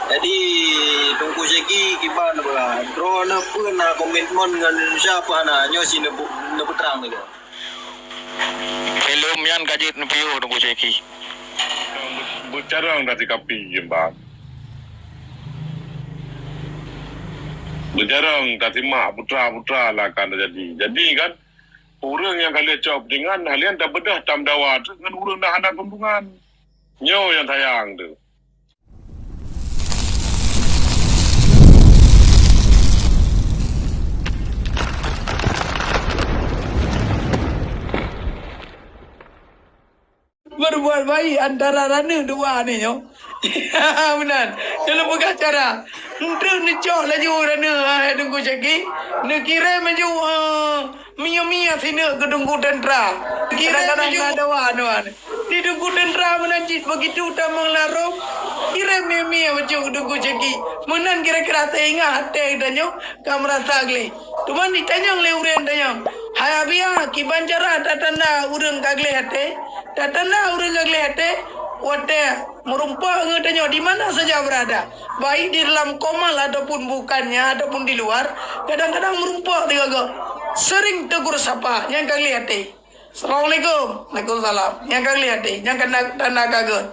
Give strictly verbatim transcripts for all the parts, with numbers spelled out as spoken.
Jadi, Teungku Syeki, kiban neupeugah, droeneuh peue na komitmen ngon Indonesia peue hana? Nyoe si neupeu-, neupeutrang lé. Filem nyan ka jeuet neupiôh Teungku Syeki. Beucarông tasikapi jimbang. Beucarông tasimak putra-putra lah akan teujadi. Jadi kan, ureueng nyang ka lheueh cok peutingan, halian tabeudôh tameudawa teuk ngon ureueng nyang hana keuntungan. Nyoe nyang sayang tu. Berbuat baik antara raneuk dua ni nyoh. Meunan. Nyoe lôn peugah cara. Enteuk neucok laju raneuk, hai Teungku Syeki. Neukirém laju, eh, mie-mie sineuk keu Teungku Teuntra. Kirém laju. Di Teungku Teuntra meunan cit begitu tamong larôm. Kirém mie-mie bacut keu Teungku Syeki. Meunan kira-kira teuingat até geutanyoe ka meurasa gleh. Teuma jitanyong lé ureueng tanyong, "Hai Abiya, kiban cara tatanda ureueng ka gleh até?" Tatanda ureueng ka gleh até, watèe meurumpok ngon tanyoe di mana saja berada, baik di dalam komal ataupun bukannya, ataupun di luar, kadang-kadang meurumpok teuga-ga. Sering tegur sapa, nyan ka gleh até. "Assalamualaikum." "Waalaikumsalam." Nyan ka gleh até, nyan ka na-, tanda ka gèt.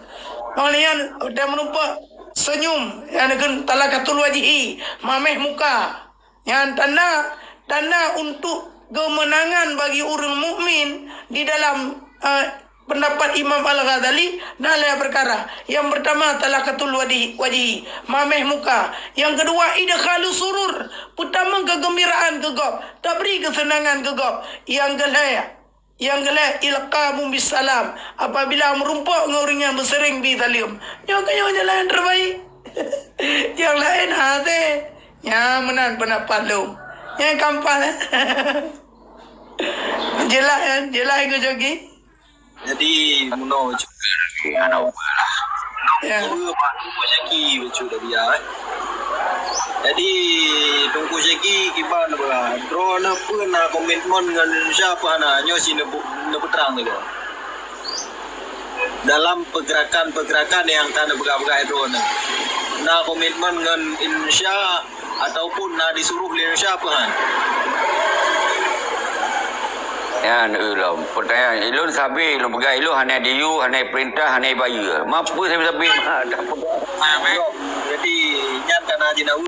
Ngon nyan, watèe meurumpok, senyum, nyan kheun talaqatul wajhi, mamèh muka. Nyan tanda, tanda untuk keumeunangan bagi ureueng mukmin di dalam, eh, pendapat Imam Al-Ghazali na lhèe peukara. Nyang peurtama, talaqatul wadi-, wajhi, mamèh muka. Nyang keudua, idkhalus surur, peutamong keugeumbiraan keu gob, tabri keuseunangan keu gob. Nyang keulhèe, Nyang keulhèe, ilqahum bissalam, apabila meurumpok ngon ureueng nyang beuseuring bi saleuem. Nyoe keuh nyoe jalan nyang terbaik. Nyang laén hase. Nyan meunan peundapat lôn. Nyan gampang, eh. Jeulaih, kan? Jeulaih, Teungku Syeki? Jadi, meunoe Hana ubah lah. Ya. Dua bak Teungku Syeki bacut Abiya, eh. Jadi, Teungku Syeki kiban neupeugah, droeneuh peue na komitmen ngon Indonesia peue hana? Nyoe si neupeu-, neupeutrang lé. Dalam pergerakan-pergerakan nyang ka neupeugah-peugah droeneuh, na komitmen ngon Indonesia ataupun na disuruh lé Indonesia peue han? Nyan ulôn. Peutanyaan ilôn sabe, ilôn peugah ilôn hana diyue, hana peurintah, hana bayeue. Ma peue sabe-sabe ma dak peugah. Jadi, nyan ka na jeunawi.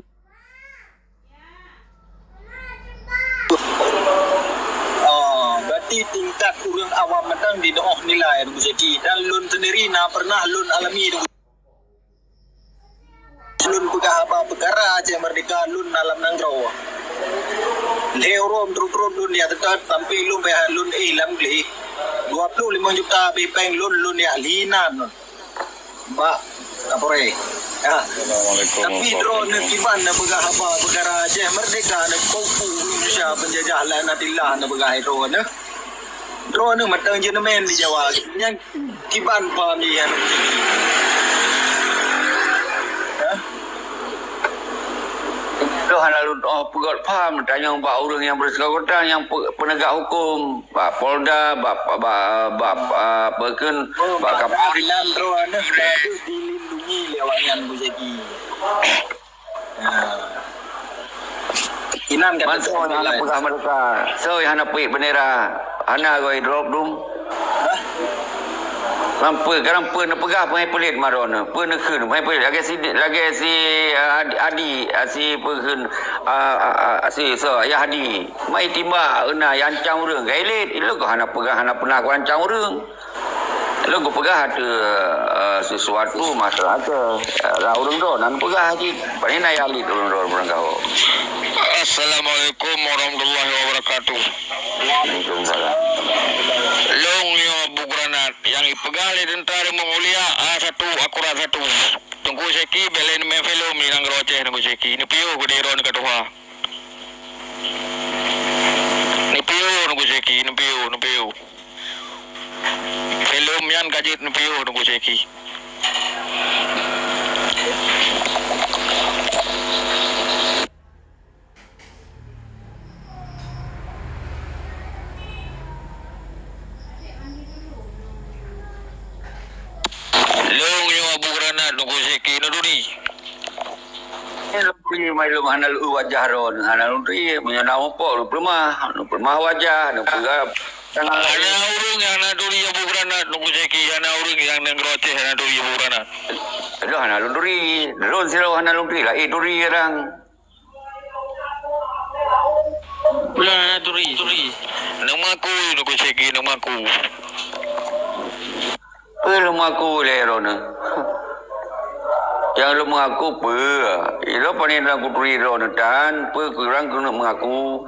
Oh, berarti tingkat ureueng awam mantong jinoe nilai, Teungku Syeki. Dan lôn sendiri na pernah lôn alami, Teungku. Lôn peugah haba peukara Aceh Merdeka lôn na lam nanggroe. Lhèe uroe meuturot-turot lôn jak seutôt sampoe lôn payah lôn éh lam gleh. Dua ploh limong juta abéh péng lôn, lôn jak linan bak Kapolres. Ya. Assalamualaikum warahmatullahi wabarakatuh. Tapi droeneuh kiban neupeugah haba peukara Aceh Merdeka, neupeu-peu Indonesia penjajah, laknatillah, neupeugah droeneuh. Droeneuh mantong jeuet neumen di Jawa. Nyan kiban paham jih nyan. Hah? Lôn hana lôn, oh, peugöt paham, tanyong bak ureueng nyang bersangkutan, nyang pe-, penegak hukum, bak Polda, bak, bak, bak, ah, apa kheun, oh, bak Kapolri. Makna droeneuh harus dilindungi lé awaknyan, Teungku Syeki. Nah. Inan kata. Man soe nyang hana peugah merdeka? Soe nyang hana peuék bendera? Hana goi drop dum. Hah? Man peue, kadang peue neupeugah peuhai peulét ma droeneuh. Peue neukheun peuhai peulét. Lagèe si, lagèe si, ah, Adi, Adi, ah, si peue kheun, ah, ah, ah, si, soe, Ayah Adi. Mai timbak, euna, ancam ureueng. Ka ilét, ilôn keuh hana peugah, hana peunah kuancam ureueng. Lôn kupeugah ateueh, eh, sesuatu masalah teuh, eh, lah ureueng droe nan peugah cit. Pane na nyang lit ureueng droe ureueng gaho. Assalamualaikum warahmatullahi wabarakatuh. Waalaikumsalam. Lôn nyoe Bu Granat nyang ipeugah lé teuntara Mulia A satu akurat satu. Teungku Syeki bèk lé neumain filem di nanggroe Aceh, Teungku Syeki. Neupiôh keudéh droeneuh ka tuha. Neupiôh, Teungku Syeki, neupiôh, neupiôh. Filem nyan ka jeuet neupiôh, Teungku Syeki. Lôn nyoe Abu Granat, Teungku Syeki, neuduri. Lôn turi, mai lôn hana lôn wajah droeneuh, hana lôn turi. Meunyoe na mupok, lôn peuleumah, lôn peuleumah wajah, lôn peugah. Hana ureueng nyang na turi Abu Beurangkat, Teungku Syeki, hana ureueng nyang nanggroe Aceh hana turi Abu Beurangkat. Lôn hana lôn turi, lôn sidroe hana lôn turi, laén turi ureueng. Lôn hana turi, turi. Neumeuaku, Teungku Syeki, neumeuaku. Peue lôn meuaku lé droeneuh? Nyang lôn meuaku peue? Ilôn pane dan kuturi droeneuh tan, peue kurang keuneuk meuaku?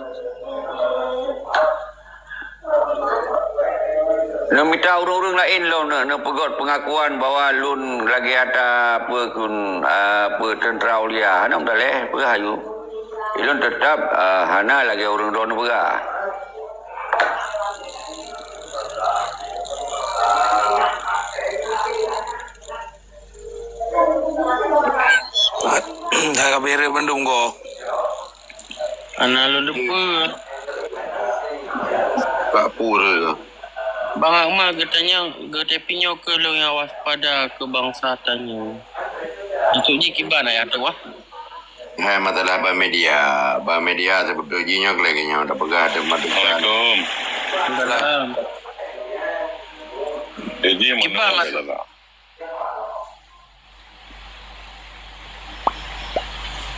Neumita ureueng-ureueng laén lom neu-, neupeugöt peungakuan bahwa lôn lagèe ata peue kheun, a, peue teuntra ulia. Hana meutalèh, peue hayu. Ilôn teutap, a, hana lagèe ureueng droeneuh peugah. Dah ka beres bandum ko. Hana lôn deungoe. Bak pura. Bang Akmal geutanyong, geuteupeue nyoe keu lôn nyang waspada keu bansa tanyoe. Maksud jih kiban ayat tu wah. Hai masalah bak media. Bak media sebetul jih nyoe lagèe nyoe tapeugah teuma tusan. Assalamualaikum. Salam. Jadi kiban mana maksud salah?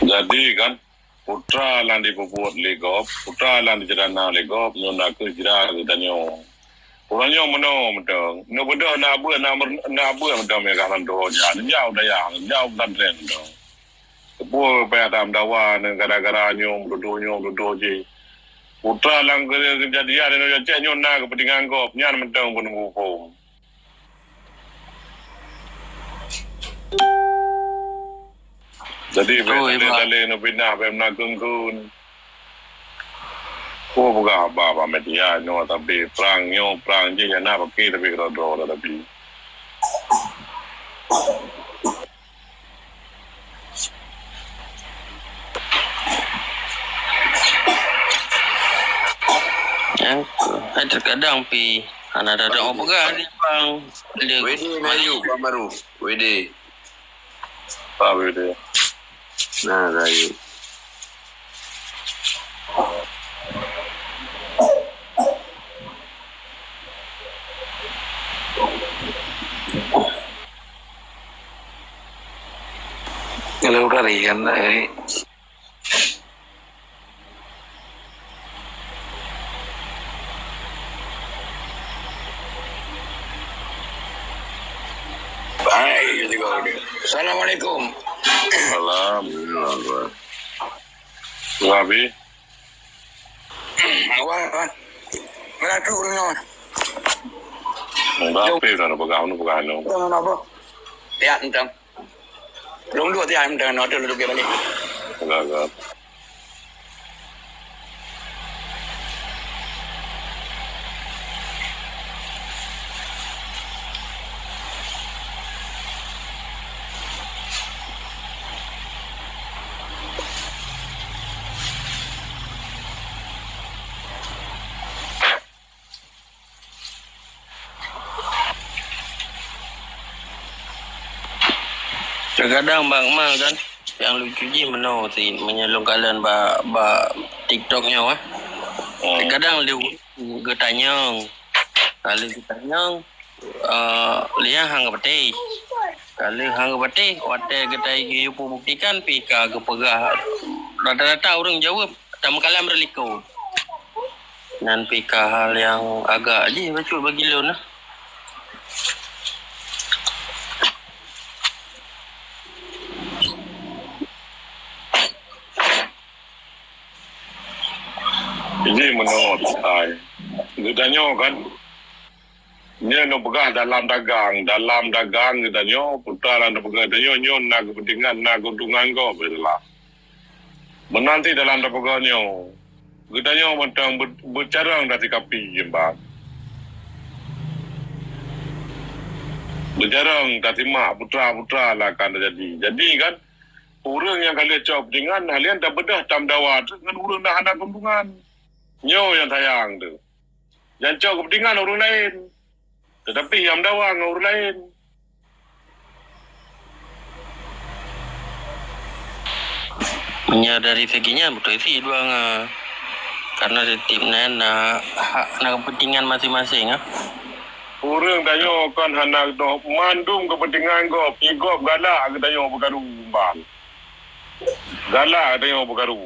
Jadi kan, putra lam jipeubuet lé gob, putra lam jiceurana lé gob, nyoe nakeuh jira geutanyoe. Ureueng nyoe meunoe mantong. Nyoe beudôh na beuet, na mer-, na beuet mantong meugah lam doho nyan. Jauh dayah, jauh pesantren mantong. Keupeue payah tameudawa nyoe gara-gara nyoe meututoh nyoe meututoh jih. Putra lam keu-, keujadian nyoe Aceh nyoe na keupeuntengan gob, nyan mantong peuneumuphom. Jadi, betul, bèk Iban. Saléng-saléng neupinah, bèk meunan kheun-kheun. Peue peugah haba bak media nyoe, tapi prang nyoe, prang jih, ya na paké, tapi keudroe-droe, tapi. Nyang, hai terkadang pi hana ada orang peugah di bang. Dia Wede na yuk, Bang Maruf. Wede. Tahu dia. Nah, rayu. Kalau udah rian, eh. Hai, assalamualaikum. Salam. Wabi. Wah, wah. Meratu nyoe. Enggak apa dah pegang, pegang, pegang. Pegang apa? Ya, entang. Lôn duek tiang, dan nyoe lôn duek balik. Enggak, enggak. Kadang Bang Mal kan, yang lucu jih meunoe sit, meunyoe lôn kalon bak, bak TikTok nyoe, eh. Hmm. Kadang lé geutanyong, ka lheueh geutanyong, eh, lé nyan han geupatéh. Ka lheueh han geupatéh, watèe geutanyoe geuyue peubuktikan pih ka geupeugah, rata-rata ureueng jaweueb tameukalam reuliko. Nyan pih ka hal nyang agak jih bacut bagi lôn lah. Jadi meunoe, ai, geutanyoe kan, nyoe neupeugah dalam dagang, dalam dagang geutanyoe, putra lam neupeugah geutanyoe, nyoe na keupeuntengan, na keuntungan gob, itulah. Meunan cit dalam tapeugah nyoe, geutanyoe mantong be-, beucarông dasikapi, Bang. Beucarông tasimak putra-putra lah akan teujadi. Jadi kan, ureueng nyang ka lheueh cok keupeuntengan, halian tabeudôh tameudawa teuk ngon ureueng nyang hana keuuntungan. Nyoe nyang sayang teuh. Nyang cok keupeuntengan ureueng laén, teutapi nyang meudawa ngon ureueng laén. Meunyoe dari segi nyan beutôi cit dua ngon, karena setiap nyan na hak, na kepentingan masing-masing ah. Ureuëng tanyoe kon hana geudoh, mandum kepentingan gob, i gob galak geutanyoe peukaru ban. Galak geutanyoe peukaru.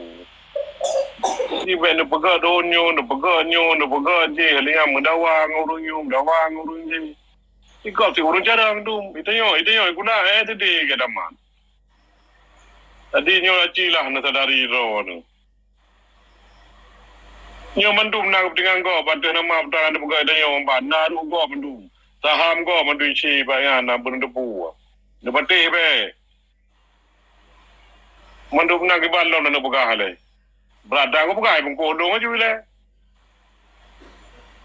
Ibek neupeugah donya, neupeugah nyoe, neupeugah jih, lingam meudawa ngon ureuëng nyoe, meudawa ngon ureuëng jih. I gob cit ureuëng carông dum, itanyoe, itanyoe guna eh tadi ke daman. Jadi nyoe aci lah neusadari droe nyoe. Nyoe mandum na kepentingan gob, ateueh nama peutangan neupeugah tanyoe ban, na ruh gob mandum. Saham gob mandum isi bak nyan na beuneuteupeu. Neupatéh bèe. Mandum na kiban lom neupeugah lé. Brat dak kupeugah bungkôh dong aju lé.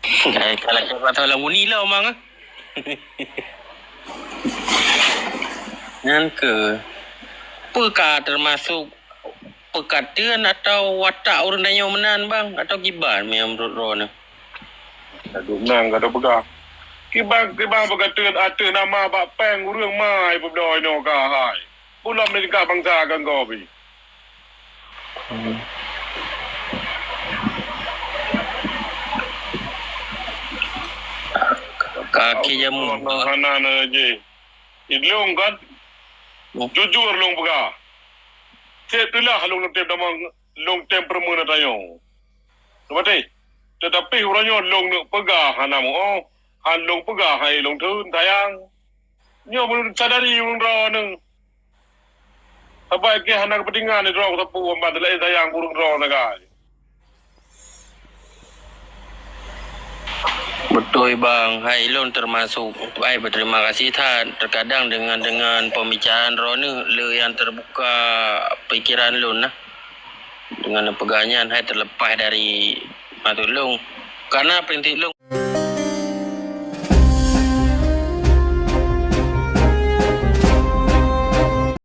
Kai kalau kata lam uni lah omang ah. Nyan ke, peue ka termasuk peukateun atau watak ureuëng tanyoe meunan bang atau kiban meunurot droeneuh? Ka dum nang ka peugah. Kiban, kiban peukateun ateueh nama bak péng ureuëng mai peubloe nyoe ka hai. Ulôn meuningkat bansa keu engkau pih. Kaki jamu. Hana na jih. Ilong kan? Jujur lôn peugah. Cit teulah lôn tem damang, lôn tem peureumeun tanyoe. Teumaté. Tetapi uroe nyoe lôn neuk peugah hana muoh, han lôn peugah hai lôn theun sayang. Nyoe meunurot sadari ureuëng droeneuh. Sabai keu hana keupeuntengan droe sapeue ban laén sayang ureuëng droe sagai. Beutôi bang, hai lôn termasuk ai beuterima kasih that terkadang dengan, dengan pembicaraan droeneuh le nyang terbuka pikiran lôn nah. Dengan peugah nyan hai terlepas dari maksud lôn. Karena prinsip lôn